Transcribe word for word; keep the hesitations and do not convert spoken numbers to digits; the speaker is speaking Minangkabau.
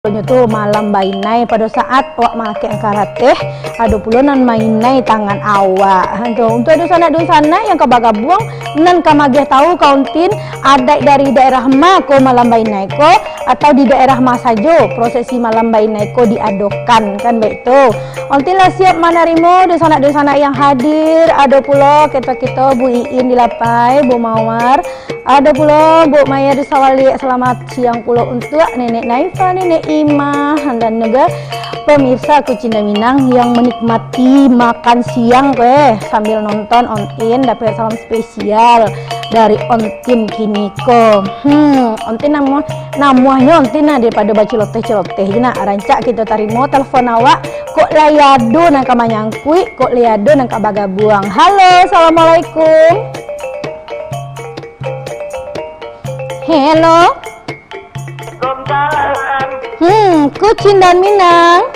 Nyo tu malam bainai, pado saat awak malakek angkarateh, ado pulo nan mainai tangan awak. Ha, tu, untuak dunsanak-dunsanak yang ka bagabuang, nan ka mageh tahu ka ontin, adaik dari daerah ma ko malam bainai ko, atau di daerah ma sajo prosesi malam bainai ko diadokan, kan baitu. Ontin lah siap manarimo dunsanak-dunsanak yang hadir, ado pulo kito-kito Bu Iin di Lapai, Bu Mawar, ado pulo Bu Maya di Sawalik. Selamat siang pulo untuak Nenek Naifa, Nenek Ima, dan juga pemirsa Kucinta Minang yang menikmati makan siang ko, eh, sambil nonton ontin, dapek salam spesial dari ontin kiniko. Hmm, ontin namuah, namuahnyo ontin nah, daripado baceloteh-celoteh je nak. Rancak kito tarimo telepon awak, kok lai ado nan ka manyangkuik, kok lai ado nan ka bagabuang. Halo, assalamualaikum. Hello. Hmm, Kucinta Minang.